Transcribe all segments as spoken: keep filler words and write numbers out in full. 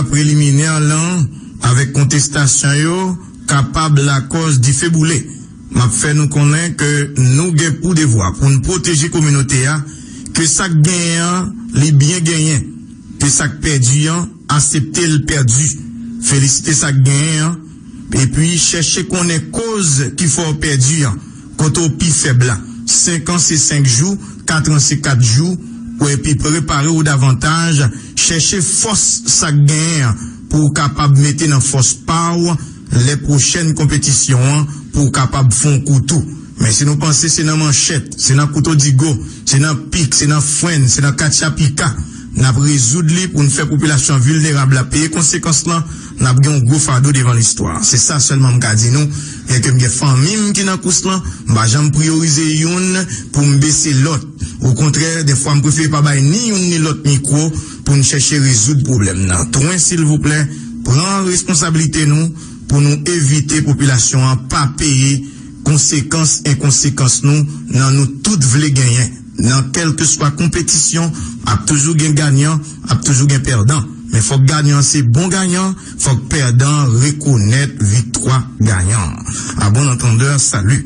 preliminè lan avèk kontestasyon yo kapab lakòz dife boule. M ap fè nou konnen ke nou gen pou devwa pou n pwoteje kominote a, ke sa k genyen an, li byen genyen, ke sa k pèdi an, aksepte l pèdi. Felisite sa k genyen an, epi chèche konnen koz ki fè w pèdi an, kote w pi fèb la. Senk an se senk jou, kat an se kat jou, w epi prepare w davantaj, chèche fòs sa k genyen an pou w kapab mete nan fòs pa w lè pwochèn konpetisyon an pou w kapab fè yon kou tou. Men si nou panse se nan manchèt, se nan kouto digo, se nan pik, se nan frenn, se nan katcha pika, n ap rezoud li pou n fè popilasyon vilnerab la peye konsekans lan, n ap gen yon gwo fado devan listwa. Se sa sèlman m ka di nou, byenke m gen fanmi m ki nan kous lan, m pa janm priyorize youn pou m bese lòt. Okontrè, dèfwa m prefere pa bay ni youn ni lòt mikwo pou n chèche rezoud pwoblèm nan. Twen, silvouplè, pran responsablite nou pou nou evite popilasyon an pa peye konsekans enkonsekans nou nan nou tout vle genyen. Nan kèlkeswa konpetisyon, ap toujou gen ganyan, ap toujou gen pèdan. Men fòk ganyan se bon ganyan, fòk pèdan rekonèt viktwa ganyan. A bon antandè, sali.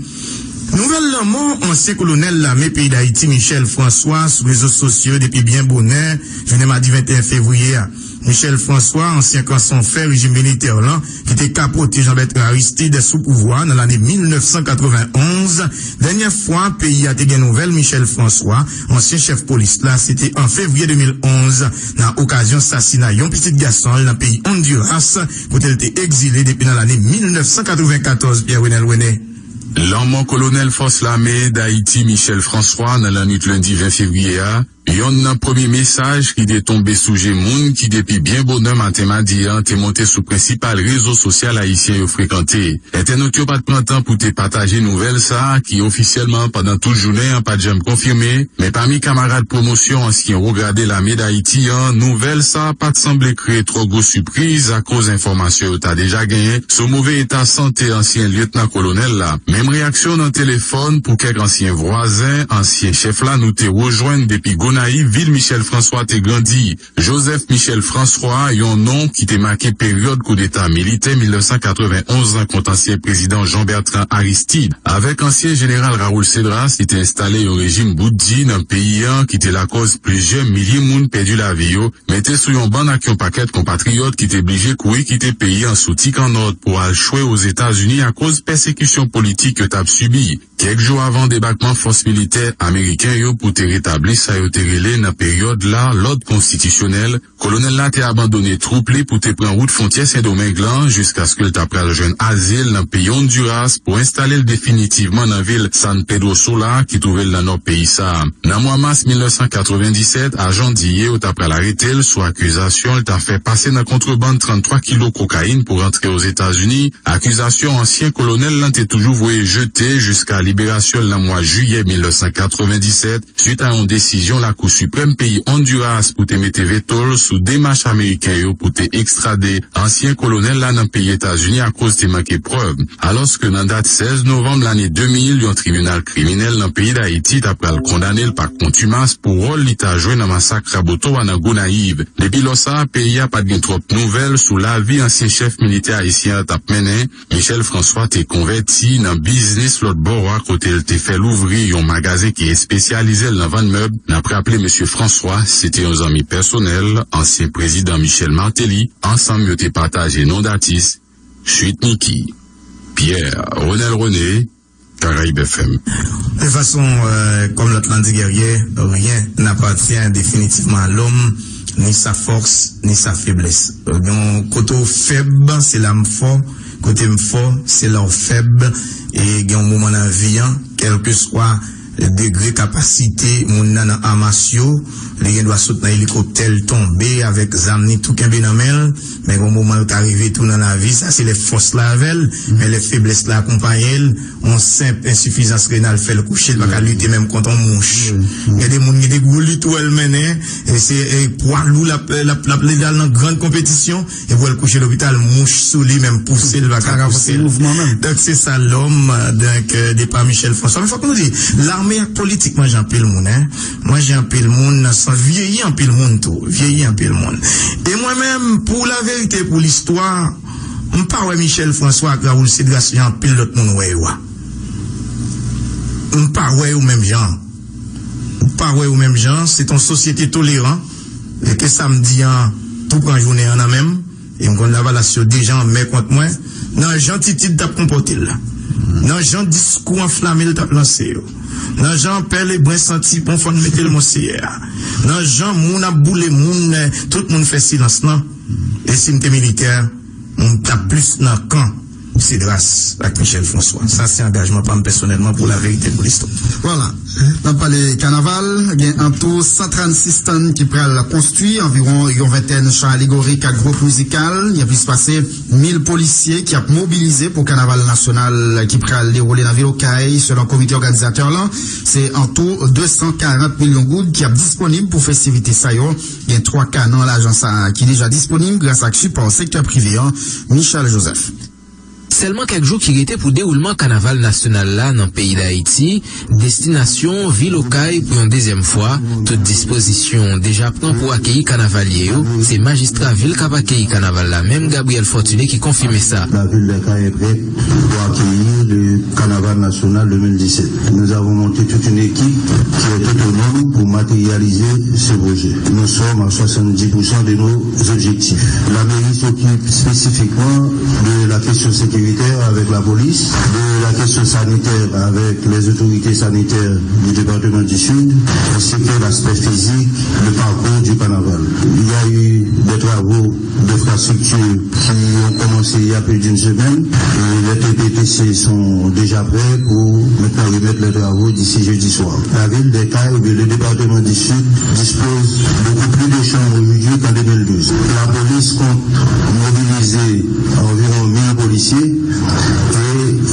Nouvèl lanmò ansyen kolonèl lame peyi Dayiti Michel François sou rezo sosyo depi byen bonè jounen madi venteyen fevriye a. Michel François, ansyen kanson fè rejim militè lan, ki te kapote Jean Bertrand Aristide sou pouvwa nan lane mil nèf san katrevenn onz. Dènyè fwa peyi a te gen nouvèl Michel François, ansyen chèf polis la, se te an fevriye de mil onz, nan okazyon sasina yon pitit gason l nan peyi Honduras, kote l te egzile depi nan lane mil nèf san katrevennkatòz, Pierre Renel René. Lanmò kolonèl fòs lame Dayiti Michel François nan lannwit lendi ven fevriye a, yonn nan premye mesaj ki te tonbe sou je moun ki depi byen bonè maten madi an te monte sou prensipal rezo sosyal ayisyen yo frekante. Entènot yo pa t pran tan pou te pataje nouvèl sa a ki ofisyèlman pandan tout jounen an pa t janm konfime, men pami kamarad pwomosyon ansyen wo grade lame Dayiti an, nouvèl sa a pa t sanble kreye twò gwo sipriz akoz enfòmasyon yo ta deja genyen sou move eta sante ansyen lyetnan kolonèl la. Menm reyaksyon nan telefòn pou kèk ansyen vwazen ansyen chèf la nou te rejwenn depi Gonayiv, vil Michel François te grandi. Joseph Michel François, yon non ki te make peryòd koudeta militè mil nèf san katrevenn onz lan kont ansyen prezidan Jean Bertrand Aristide. Avèk ansyen jeneral Raoul Cédras, li te enstale yon rejim bout di nan peyi an ki te lakòz plizyè milye moun pèdi lavi yo, mete sou yon bann ak yon pakèt konpatriyòt ki te blije kouri kite peyi an sou ti kannòt pou al chwe Ozetazini akoz pèsekisyon politik yo t ap sibi. Kèk jou avan debakman fòs militè ameriken yo pou te retabli sa yo te rele nan peryòd la lòd konstitisyonèl, kolonèl la te abandone twoup li pou te pran wout fwontyè Sendomeng lan jiskaske l ta pral jwenn azil nan peyi Honduras pou enstale l definitivman nan vil San Pedro Sula ki twouve l nan nò peyi sa a. Nan mwa mas mil nèf san katrevenndisèt, ajan diye yo ta pral arete l sou akizasyon l ta fè pase nan kontrebann tranntwa kilo kokayin pou rantre Ozetazini, akizasyon ansyen kolonèl lan te toujou voye jete jiska liberasyon l nan mwa jiyè mil nèf san katrevenndisèt, swit a yon desizyon Lakou Siprèm peyi Honduras pou te mete veto l sou demach ameriken yo pou te ekstrade ansyen kolonèl la nan peyi Etazini akoz te manke prèv. Alòske nan dat sèz novanm lane de mil, yon tribinal kriminèl nan peyi Dayiti ta pral kondane l pa kontimas pou wòl li ta jwe nan masak Raboto a nan Gonayiv. Depi lò sa a, peyi a pa t gen twòp nouvèl sou lavi ansyen chèf militè ayisyen an t ap mennen. Michel François te konvèti nan biznis lòt bò a kote l te fè louvri yon magazen ki espesyalize l nan vann mèb. N ap raple mesye François se te yon zanmi pèsonèl ansyen prezidan Michel Martelly, ansanm yo te pataje non datis Sweet Micky. Pierre Renel René, Caraïbes F M. De fason, euh, kòm lòt lan di, Guerrier, rien n'appartient définitivement à l'homme, ni sa fòs, ni sa feblès. Gen yon kote w fèb, se la m fò, kote m fò, se la w fèb, e gen yon moman nan vi an, kèlkeswa degre kapasite moun nan nan amas yo, li gen dwa sot nan elikoptè, l tonbe avèk zam ni tou kenbe nan men l, men gen yon moman l ka rive tou nan lavi, sa se lè fòs la avè l, men lè feblès la akonpaye l, yon senp ensifizans renal fè l kouche, l pa ka lite menm kont yon mouch. Gen de moun ki te gwo lit ou wè l mennen, e se, e, pwa lou l ap, l ap, l ap, l al nan grann konpetisyon, epi w wè l kouche lopital, mouch sou li, menm pouse l pa ka pouse l. Donk se sa lòm, donk, euh, depa Michel François. Men fòk nou di, lame ak politik manje anpil moun, en. Manje anpil moun nan sans Vyeyi anpil moun tou, vyeyi anpil moun. E mwen menm, pou laverite, pou listwa, m pa wè Michel François ak Raoul Cédras jan anpil lòt moun wè yo a. M pa wè yo menm jan. M pa wè yo menm jan, se t on sosyete toleran, e ke sa m di an tou pran jounen an nan men m, e m konn Lavalas yo deja anmè kont mwen, nan jan Titid t ap konpòte l la, nan jan diskou anflame l t ap lanse yo, nan jan Pè Lebren santi bon fò n mete l Monseyè a, nan jan moun ap boule moun, tout moun fè silans lan, e si m te militè, m t ap plis nan kan Cédras ak Michel François. Sa se angajman pa m pèsonèlman pou laverite, pou listwa. Vwala. N ap pale kanaval, gen an tou san trannsis tann ki pral konstwi, anviwon yon ventèn chan alegorik ak gwoup mizikal, gen plis pase mil polisye ki ap mobilize pou kanaval nasyonal ki pral dewoule nan vil Okay, selon komite òganizatè lan. Se an tou de san karant milyon goud ki ap disponib pou festivite sa yo. Gen twa ka nan lajan sa a ki deja disponib gras ak sipò sektè prive an. Michel Joseph. Sèlman kèk jou ki rete pou dewoulman kanaval nasyonal la nan peyi Dayiti, destinasyon vil Okay pou yon dezyèm fwa. Tout dispozisyon deja pran pou akeyi kanavalye yo. Se majistra vil k ap akeyi kanaval la menm, Gabriel Fortuné, ki konfime sa. La ville d'Akai est prête pour accueillir le carnaval national deux mille dix-sept. Nous avons monté toute une équipe qui est autonome pour matérialiser ce projet. Nous sommes à soixante-dix pour cent de nos objectifs. La mairie s'occupe spécifiquement de la question sécuritaire avec la police, de la question sanitaire avec les autorités sanitaires du département du Sud, ainsi que l'aspect physique, le parcours du carnaval. Il y a eu des travaux d'infrastructures qui ont commencé il y a plus d'une semaine et les T P T C sont déjà prêts pour maintenant remettre les travaux d'ici jeudi soir. La ville d'Akai, ou bien le département du Sud, dispose beaucoup plus de chambres aujourd'hui qu'en deux mille douze. La police compte mobiliser environ mille policiers et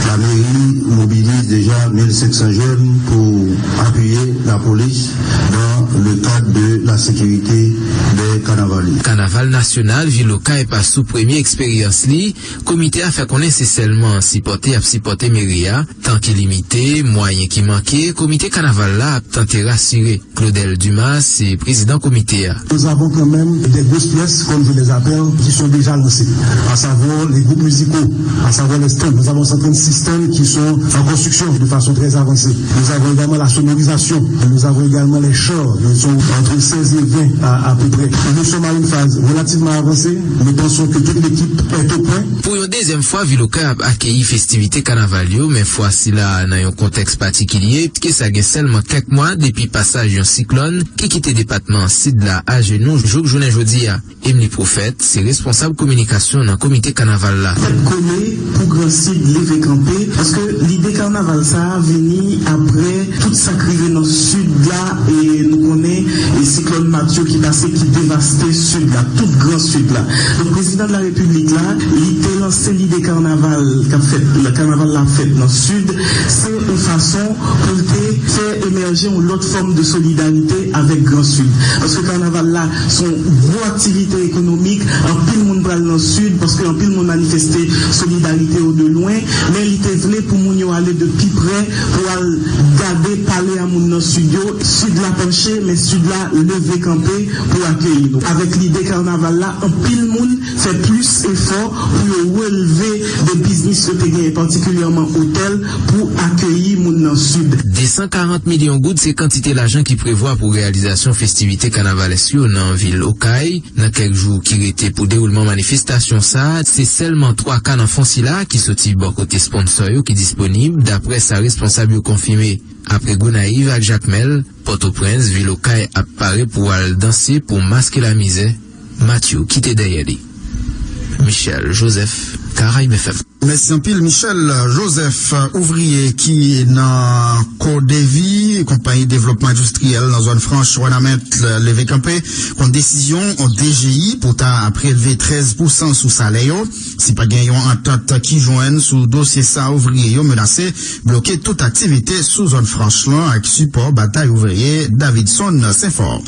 la mairie mobilise déjà mille cinq cents jeunes pour appuyer la police dans le cadre de la sécurité des carnavaliers. Kanaval nasyonal vil Okay pa sou premye eksperyans li, komite a fè konnen se sèlman sipòte y ap sipòte meri a, tan ki limite, mwayen ki manke, komite kanaval la ap tante rasire. Claudel Dumas se prezidan komite a. Nous avons quand même des grosses pièces, comme je les appelle, qui sont déjà lancées, à savoir les groupes musicaux, à savoir les stands. Nous avons cent trente-six stands qui sont en construction de façon très avancée. Nous avons également la sonorisation. Nous avons également les chars. Ils sont entre seize et vingt à, à peu près. Nous sommes à une phase relativement avancée. Nous pensons que toute l'équipe est au point. Pou yon dezyèm fwa, vil Okay ap akeyi festivite kanaval yo, men fwa sila a nan yon kontèks patikilye, ki sa gen sèlman kèk mwa depi pasaj yon siklòn ki kite depatman Sid la ajenou jouk jounen jodi a. Emily Prophète se responsab kominikasyon nan komite kanaval la. Tèt kole pou Gran Sid leve kanpe, paske lide kanaval sa a vini apre tout sa k rive nan Sid la, e nou konnen, e siklòn Matthew ki pase, ki devaste Sid la, tout Gran Sid la. Donk, prezidan de la Repiblik la, li te lanse lide kanaval k ap fèt, kanaval la ap fèt nan Sid, se yon fason pou l te fè emèje yon lòt fòm de solidarite avèk Gran Sid. Paske kanaval la, se yon gwo aktivite ekonomik, anpil moun pral nan Sid, paske anpil moun manifeste solidarite yo de lwen, men li te vle pou moun yo ale de pi prè, pou al gade, pale a moun nan Sid yo. Sid la panche, men Sid la leve kanpe pou akeyi nou. Avèk lide kanaval la, anpil moun fè plis efò pou yo relve de biznis yo te genyen, patikilyèman otèl, pou akeyi moun nan Sid. De san karant milyon goud se kantite lajan ki prevwa pou reyalizasyon festivite kanavalès yo nan vil Okay. Nan kèk jou ki rete pou dewoulman manifestasyon sa a, se sèlman twa ka nan fon sila ki soti bò kote sponsò yo ki disponib, daprè sa responsab yo konfime. Apre Gonayiv ak Jakmèl, Pòtoprens, vil Okay ap pare pou al danse pou maske lamizè Matthew kite dèyè li. Michel Joseph, Caraïbes F M. Mèsi anpil, Michel Joseph. Ouvriye ki nan Codevi, konpayi devlopman endistriyèl nan zòn franch Wanament, leve kanpe kont desizyon D G I pou ta prelve trèz pousan sou salè yo. Si pa gen yon antant ki jwenn sou dosye sa, ouvriye yo menase bloke tout aktivite sou zòn franch lan ak sipò batay ouvriye Davidson Senfò.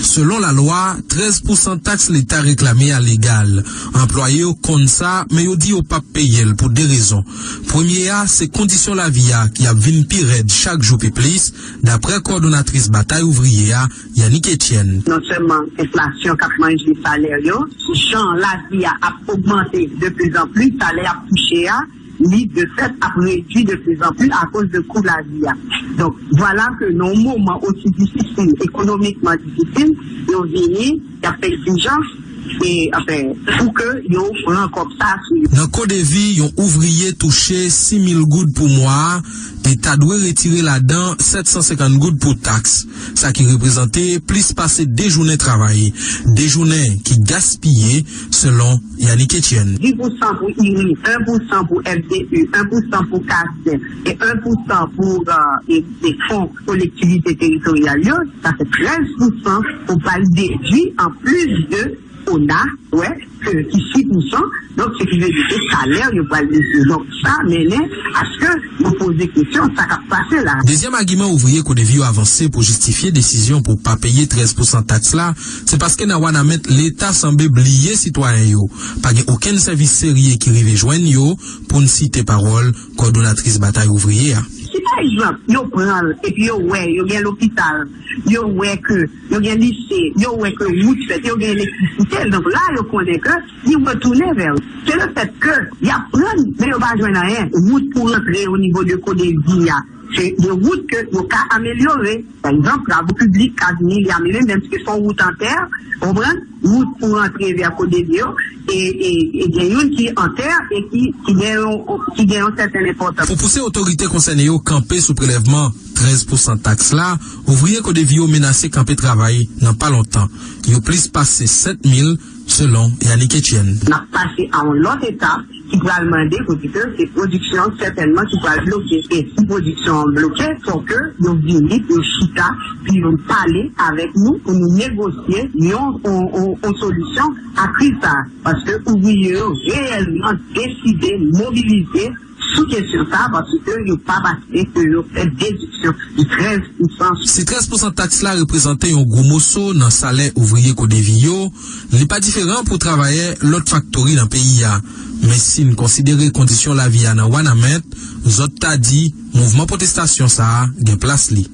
Selon lalwa, trèz pousan taks Leta reklame a legal. Anplwaye yo konn sa, men yo di yo p ap peye l pou de rezon. Premye a, se kondisyon lavi a ki ap vin pi rèd chak jou pi plis, daprè kowòdonatris Batay Ouvriye a, Yanick Etienne. Non sèlman enflasyon k ap manje salè yo, jan lavi a ap ogmante de plus en plus, salè y ap touche a, li de fèt ap redui de plus en plus akoz de kou lavi a. Donk, vwala ke nan yon moman osi difisil, ekonomikman difisil, yo vini, y ap fè egzijans, e, anfen, pou ke yo pran kòb sa sou yo. Nan Kodevi, yon ouvriye touche sis mil goud pou mwa a, e ta dwe retire ladan sèt san senkant goud pou taks, sa ki reprezante plis pase de jounen travay, de jounen ki gaspiye, selon Yanick Etienne. Dis pousan pou I R I, en pousan pou F D E, en pousan pou CASDEF, e en pousan pou, euh, e, e fon kolektivite teritoryal yo, sa fè trèz pousan pou pral dedui an plis de ona, wè, ke, ki sis pousan. Donk, se ki vle di ke salè yo pral bese. Donk, sa mennen aske yo poze kesyon, sa k ap pase la. Dezyèm agiman ouvriye Kodevi yo avanse pou jistifye desizyon pou pa peye trèz pousan taks la, se paske nan Wanament, Leta sanble bliye sitwayen yo. Pa gen okenn sèvis serye ki rive jwenn yo, pou n site pawòl kowòdonatris Batay Ouvriye a. Si pa egzanp, yo pran l, epi yo wè, yo gen lopital, yo wè ke yo gen lise, yo wè ke wout fèt, yo gen elektrisite, donk la, yo konnen ke li retounen vè yo. Se le fèt ke y ap pran, men yo pa jwenn anyen. Wout pou rantre o nivo de Kodevi a, se de wout ke yo ka amelyore. Pa egzanp, travo piblik ka vini, li amelyore, menm si se yon wout an tè, ou konprann? Wout pou rantre vè Kodevi yo, e, e, e gen youn ki an tè e ki, ki gen yon, ki gen yon sèten enpòtans. Pou pouse otorite konsène yo kanpe sou prelèvman trèz pousan taks la, ouvriye Kodevi yo menase kanpe travay nan pa lontan. Yo plis pase sèt mil, selon Yanick Etienne. N ap pase a yon lòt etap ki pral mande, kote ke se pwodiksyon an sètènman ki pral bloke. E si pwodiksyon an bloke, fò ke yo vini pou yo chita, pou yo pale avèk nou, pou nou negosye yon, yon, yon, yon solisyon a kriz sa a. Paske ouvriye yo reyèlman deside mobilize sou kesyon sa a, paske yo pa pase ke yo fè dediksyon de trèz pousan. Si trèz pousan taks la reprezante yon gwo moso nan salè ouvriye Kodevi yo, li pa diferan pou travayè lòt faktori nan peyi a. Men si n konsidere kondisyon lavi a nan Wanament, zòt ta di mouvman pwotestasyon sa a gen plas li.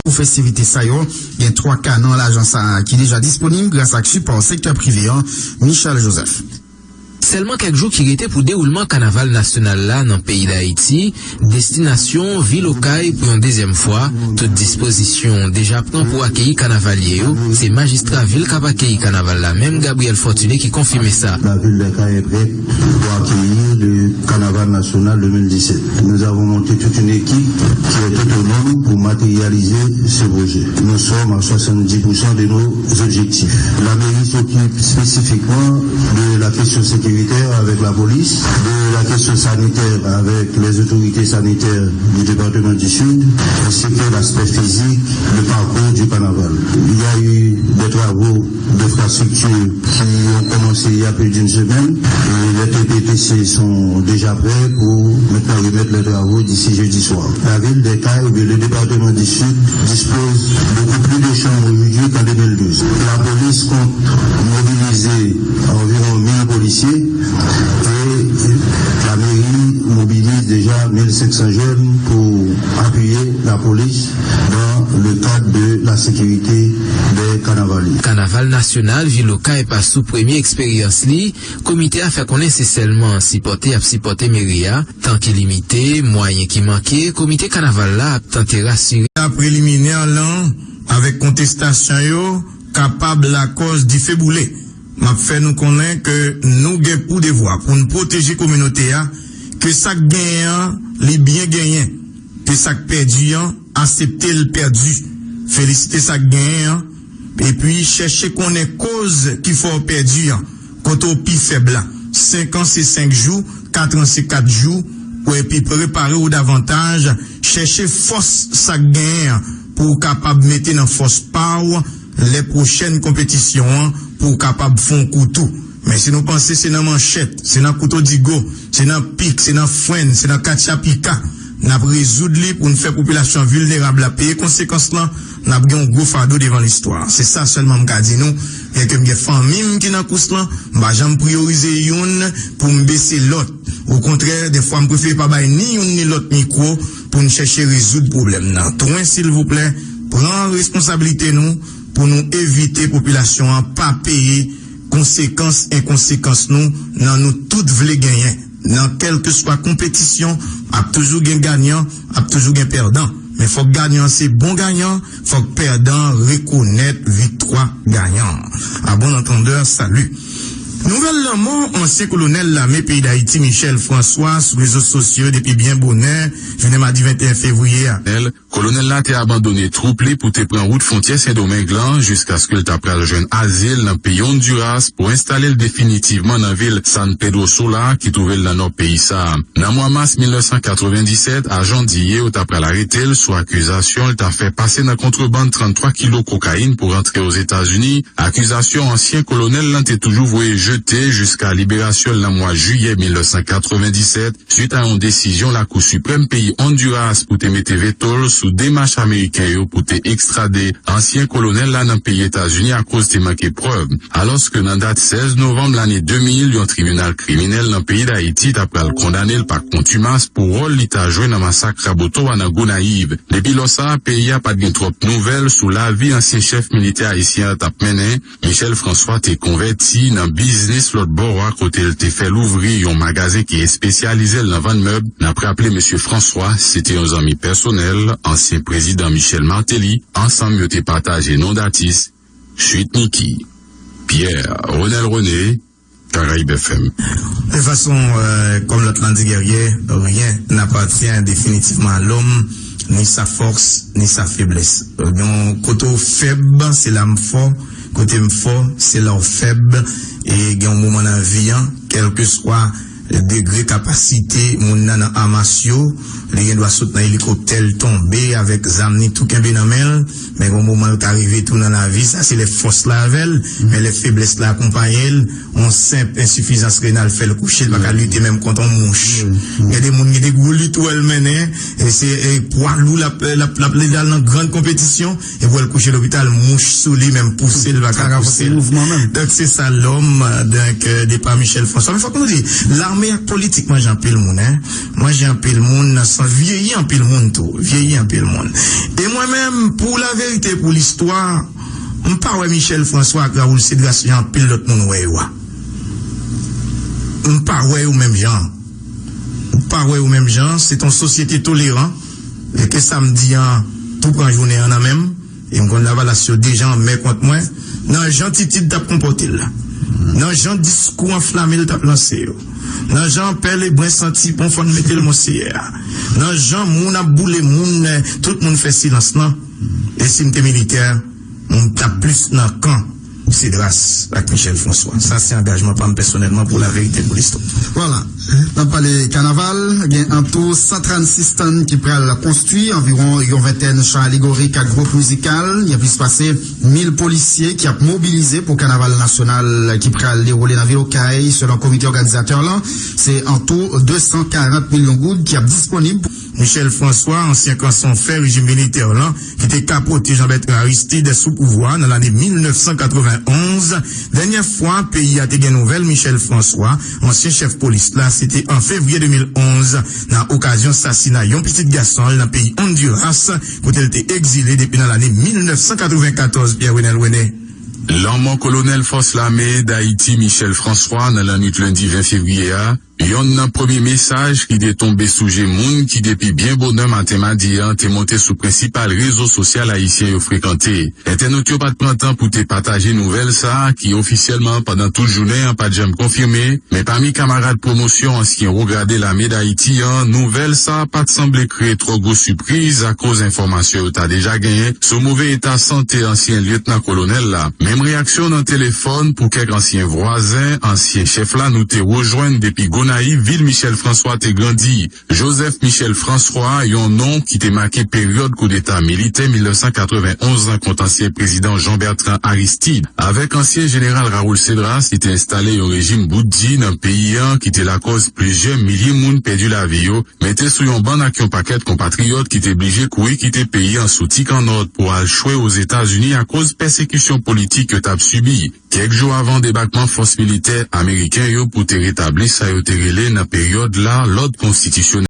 Pou festivite sa yo, gen twa ka nan lajan sa a ki deja disponib gras ak sipò sektè prive an, Michel Joseph. Sèlman kèk jou ki rete pou dewoulman kanaval nasyonal la nan peyi Dayiti, destinasyon vil Okay pou yon dezyèm fwa, tout dispozisyon deja pran pou akeyi kanavalye yo, se majistra vil k ap akeyi kanaval la menm, Gabriel Fortuné, ki konfime sa. La ville d'Okay est prête pour accueillir le carnaval national deux mille dix-sept. Nous avons monté toute une équipe qui est autonome pour matérialiser ce projet. Nous sommes à soixante-dix pour cent de nos objectifs. La mairie s'occupe spécifiquement de la question sécuritaire avec la police, de la question sanitaire avec les autorités sanitaires du département du Sud, ainsi que l'aspect physique, le parcours du carnaval. Il y a eu des travaux d'infrastructures qui ont commencé il y a plus d'une semaine et les T P T C sont déjà prêts pour maintenant remettre les travaux d'ici jeudi soir. La ville d'Okay ou bien le département du Sud dispose beaucoup plus de chambres aujourd'hui qu'en deux mille douze. La police compte mobiliser environ mille policiers et la mairie mobilise déjà mille cinq cents jeunes pour appuyer la police dans le cadre de la sécurité des carnavaliers. Kanaval nasyonal vil Okay pa sou premye eksperyans li, komite a fè konnen se sèlman sipòte y ap sipòte meri a, tan ki limite, mwayen ki manke, komite kanaval la ap tante rasire. Preliminè lan avèk kontestasyon yo kapab lakòz dife boule. M ap fè nou konnen ke nou gen pou devwa pou n pwoteje kominote a, ke sa k genyen an, li byen genyen, ke sa k pèdi an, aksepte l pèdi. Felisite sa k genyen an, epi chèche konnen koz ki fè w pèdi an, kote w pi fèb la. Senk an se senk jou, kat an se kat jou, w epi prepare w davantaj, chèche fòs sa k genyen an pou w kapab mete nan fòs pa w lè pwochèn konpetisyon an pou w kapab fè yon kou tou. Men si nou panse se nan manchèt, se nan kouto digo, se nan pik, se nan frenn, se nan katchapika, n ap rezoud li pou n fè popilasyon vilnerab la peye konsekans lan, n ap gen yon gwo fado devan listwa. Se sa sèlman m ka di nou, byenke m gen fanmi m ki nan kous lan, m pa janm priyorize youn pou m bese lòt. Okontrè, dèfwa m prefere pa bay ni youn ni lòt mikwo pou n chèche rezoud pwoblèm nan. Twen, silvouplè, pran responsablite nou pou nou evite popilasyon an pa peye konsekans enkonsekans nou nan nou tout vle genyen. Nan kèlkeswa konpetisyon, ap toujou gen ganyan, ap toujou gen pèdan. Men fòk ganyan se bon ganyan, fòk pèdan rekonèt viktwa ganyan. A bon antandè, sali. Nouvèl lanmò ansyen kolonèl lame peyi Dayiti Michel François sou rezo sosyo depi byen bonè jounen madi venteyen fevriye a. Kolonèl la te abandone twoup li pou te pran wout fwontyè Sendomeng lan jiskaske l ta pral jwenn azil nan peyi Ondiras pou enstale l definitivman nan vil San Pedro Sula ki twouve l nan nò peyi sa a. Nan mwa mas mil nèf san katrevenndisèt, ajan D E A yo ta pral arete l sou akizasyon l ta fè pase nan kontrebann tranntwa kilo kokayin pou rantre Ozetazini, akizasyon ansyen kolonèl lan te toujou voye jete jiska liberasyon l nan mwa jiyè mil nèf san katrevenndisèt, swit a yon desizyon Lakou Siprèm peyi Ondiras pou te mete veto l sou demach ameriken yo pou te ekstrade ansyen kolonèl la nan peyi Etazini akoz te manke prèv. Alòske nan dat sèz novanm lane de mil, yon tribinal kriminèl nan peyi Dayiti ta pral kondane l pa kontimas pou wòl li ta jwe nan masak Raboto a nan Gonayiv. Depi lò sa a, peyi a pa t gen twòp nouvèl sou lavi ansyen chèf militè ayisyen an t ap mennen. Michel François te konvèti nan biznis lòt bò a kote l te fè louvri yon magazen ki espesyalize l nan vann mèb. N ap raple mesye François se te yon zanmi pèsonèl ansyen prezidan Michel Martelly. Ansanm yo te pataje non datis Sweet Micky, Pierre, Ronel René, Caraïbes F M. De fason, euh, kòm lòt lan di, Guerrier, rien n'appartient définitivement à l'homme, ni sa fòs, ni sa feblès. Gen yon kote w fèb, se la m fò, kote m fò, se la w fèb, e gen yon moman nan vi an, kèlkeswa degre kapasite moun nan nan amas yo, li gen dwa sot nan elikoptè, l tonbe avèk zam ni tou kenbe nan men l, men gen yon moman l ka rive tou nan lavi, sa se lè fòs la avè l, men lè feblès la akonpaye l, yon senp ensifizans renal fè l kouche, l pa ka lite menm kont yon mouch. Gen de moun, gen de gwo litwèl mennen, e se, e, pwa lou l ap, l ap, l ap, l al nan grann konpetisyon, epi w wè l kouche lopital, mouch sou li, menm pouse l pa ka pouse l. Donk, se sa lòm, donk, euh, depa Michel François. Men fòk nou di, lame ak politik manje anpil moun, en. Manje anpil moun, nan sans vyeyi anpil moun tou. Vyeyi anpil moun. E mwen menm, pou laverite, pou listwa, m pa wè Michel François ak Raoul Cédras jan anpil lòt moun wè yo a. M pa wè yo menm jan. M pa wè yo menm jan. Se t on sosyete toleran. E ke sa m di an, tou pran jounen an nan men m. E m konn Lavalas yo deja anmè kont mwen. Nan jan Titid t ap konpòte l la. Nan jan diskou anflame l t ap lanse yo. Nan jan pè Lebren santi bon fò n mete l Monseyè a. Nan jan moun ap boule moun, tout moun fè silans lan. E si m te militè, m t ap plis nan kan Cédras ak Michel François. Sa se angajman pa m pèsonèlman pou laverite, pou listwa. Vwala. N ap pale kanaval, gen antou san trannsis tann ki pral konstwi, anviwon yon ventèn chan alegorik ak gwoup mizikal, gen plis pase mil polisye ki ap mobilize pou kanaval nasyonal ki pral dewoule nan vil Okay, selon komite òganizatè lan, se antou de san karant milyon goud ki ap disponib pou Michel François, ansyen kanson fè rejim militè lan, ki te kapote Jean Bertrand Aristide sou pouvwa nan lane mil nèf san katrevenn onz. Dènyè fwa peyi a te gen nouvèl Michel François, ansyen chèf polis la, se te an fevriye de mil onz, nan okazyon sasina yon pitit gason l nan peyi Ondiras, kote l te egzile depi nan lane mil nèf san katrevenn katòz, Pierre Renel René. Lanmò kolonèl fòs lame Dayiti Michel François nan lannwit lendi ven fevriye a, yonn nan premye mesaj ki te tonbe sou je moun ki depi byen bonè maten madi an te monte sou prensipal rezo sosyal ayisyen yo frekante. Entènot yo pa t pran tan pou te pataje nouvèl sa a ki ofisyèlman pandan tout jounen an pa t janm konfime, men pami kamarad pwomosyon ansyen wo grade lame Dayiti an, nouvèl sa a pa t sanble kreye twò gwo sipriz akoz enfòmasyon yo ta deja genyen sou move eta sante ansyen lyetnan kolonèl la. Menm reyaksyon nan telefòn pou kèk ansyen vwazen ansyen chèf la nou te rejwenn depi Gonayiv, vil Michel François te grandi. Joseph Michel François, yon non ki te make peryòd koudeta militè mil nèf san katrevenn onz lan kont ansyen prezidan Jean Bertrand Aristide. Avèk ansyen jeneral Raoul Cédras, li te enstale yon rejim bout di nan peyi an ki te lakòz plizyè milye moun pèdi lavi yo, mete sou yon bann ak yon pakèt konpatriyòt ki te blije kouri kite peyi an sou ti kannòt pou al chwe Ozetazini akoz pèsekisyon politik yo t ap sibi. Kèk jou avan debakman fòs militè ameriken yo pou te retabli sa yo te rele nan peryòd la lòd konstitisyonèl.